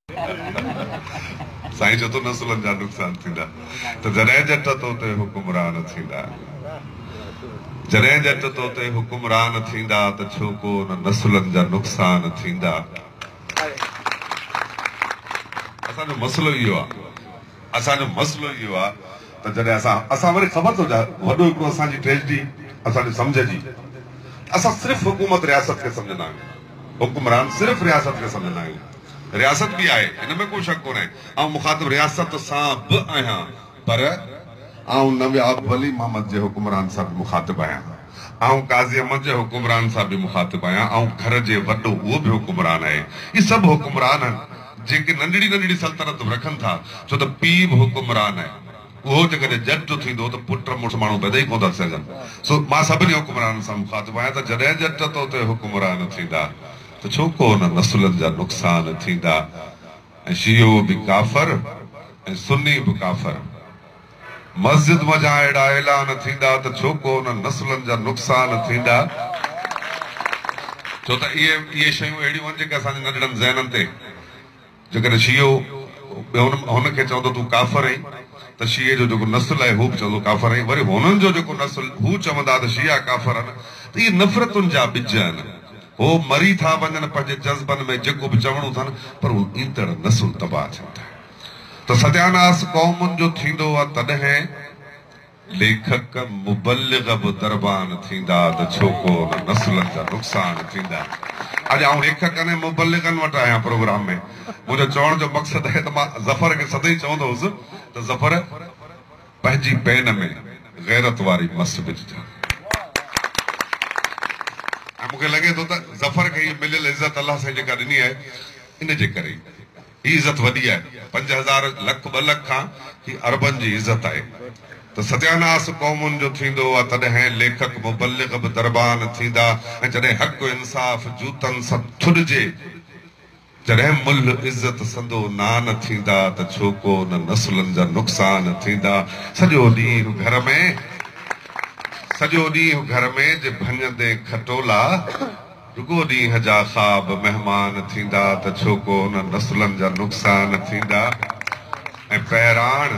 سائين ڇو ٿو نسلن جا نقصان ٿيندا ته جڏهن ڄٽ تو تي حڪمران ٿيندا جڏهن ڄٽ تو تي حڪمران ٿيندا ته ڇو ڪو نه نسلن جا نقصان ٿيندا. اسان جو مسئلو اهو آ اسان جو مسئلو اهو آ ته جڏهن اسان اسان وري خبر اٿو ڇا وڏو هڪڙو اسان جي ٽريجڊي اسان جي سمجهه جي اسان صرف حڪومت رياست کي سمجهندا آهيون حڪمران صرف رياست کي سمجهندا آهيون رياست به آهي ان ۾ ڪو شڪ ڪونهي آئون مخاطب رياست سان به آهيان پر آئون نواب ولي محمد جي حڪمران سان به مخاطب آهيان آئون قاضي احمد جي حڪمران سان به مخاطب آهيان آئون گهر جي وڏو اهو به حڪمران آهي اهي سڀ حڪمران آهن جيڪي ننڍڙي ننڍڙي سلطنت به رکن ٿا ڇو ته پيء به حڪمران آهي اهو جيڪڏهن ڄٽ ٿيندو ته پٽ مڙس ماڻهو پيدا ئي ڪونه ٿا سگهن سو مان سڀني حڪمرانن سان مخاطب آهيان ته جڏهن ڄٽ تو تي حڪمران ٿيندا ته ڇو ڪو نه نسلن جا نقصان ٿيندا ۽ شيعو به ڪافر ۽ سني به ڪافر مسجد منجهان اهڙا اعلان ٿيندا ته ڇو ڪو نه نسلن جا نقصان ٿيندا ڇو ته اهي اهي شيون اهڙيون آهن جيڪي اسان جي ننڍڙن ذهنن تي جيڪڏهن شيعو هن کي چوندو تون ڪافر آهين ته شيعي جو جيڪو نسل آهي هو به چوندو ڪافر آهين وري هنن جو جيڪو نسل هو چوندا ته شيعا ڪافر آهن ته اهي نفرتن جا ٻج آهن هو مري ٿا وڃن پنهنجي جذبن ۾ جيڪو به چوڻو اٿن پر هو ايندڙ نسل تباهه ٿين ٿا ته ستياناس قومن جو ٿيندو آهي تڏهن ليکڪ مبلغ به دربان ٿيندا ته ڇو ڪو نه نسلن جا نقصان ٿيندا. اڄ آئون ليکڪن ۽ مبلغن وٽ آهيان پروگرام ۾. منهنجو چوڻ جو مقصد آهي ته مان ظفر کي سدائين چوندو هوس ته ظفر پنهنجي پين ۾ غيرت واري مس وجهجان. ۽ مون کي لڳي ٿو ته ظفر کي هيء مليل عزت الله سائين جيڪا ڏني آهي ان جي ڪري ئي. هي عزت وڏي آهي. 5000، لک، 2 لک کان هي اربن جي عزت آهي. ته ستياناس قومن جو ٿيندو آ تڏهن ليکڪ مبلغ به دربان ٿيندا ۽ جڏهن حق انصاف جوتن سان ٿڏجي جڏهن ملهه عزت سندو نان ٿيندا ته ڇو ڪو نه نسلن جا نقصان ٿيندا سڄو ڏينهن گهر ۾ سڄو ڏينهن گهر ۾ جي ڀڃندين کٽولا رڳو ڏينهن جا خواب مهمان ٿيندا ته ڇو ڪو نه نسلن جا نقصان ٿيندا ۽ پهراڻ،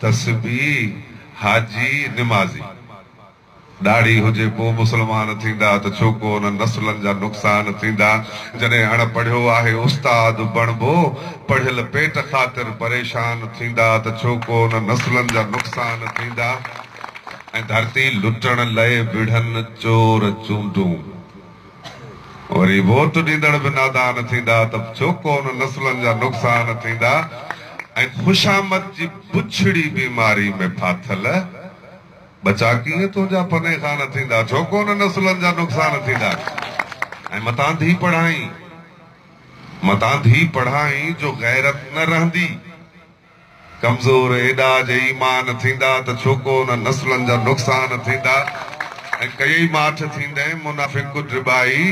تسبيح، حاجي، نمازي، ڏاڙهي هجي پوء مسلمان ٿيندا ته ڇو ڪو نه نسلن جا نقصان ٿيندا جڏهن اڻ پڙهيو آهي استاد بڻبو پڙهيل پيٽ خاطر پريشان ٿيندا ته ڇو ڪو نه نسلن جا نقصان ٿيندا ۽ ڌرتي لٽڻ لئه وڙهن چور چونڊون. وري ووٽ ڏيندڙ به نادان ٿيندا ته ڇو ڪو نه نسلن جا نقصان ٿيندا ۽ خوشامد جي بڇڙي بيماري ۾ ڦاٿل ٻچا ڪيئن تنهنجا پني خان ٿيندا ڇو ڪو نه نسلن جا نقصان ٿيندا ۽ متان ڌي پڙهائين متان ڌي پڙهائين جو غيرت نه رهندي. ڪمزور ايڏا جي ايمان ٿيندا ته ڇو ڪو نه نسلن جا نقصان ٿيندا ۽ ڪيئي ماٺ ٿيندين منافق ڊٻائي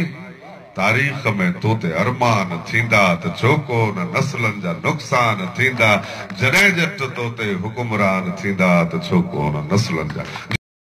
تاريخ ۾ تو تي ارمان ٿيندا ته ڇو ڪو نه نسلن جا نقصان ٿيندا جڏهن ڄٽ تو تي حڪمران ٿيندا ته ڇو ڪو نه نسلن جا.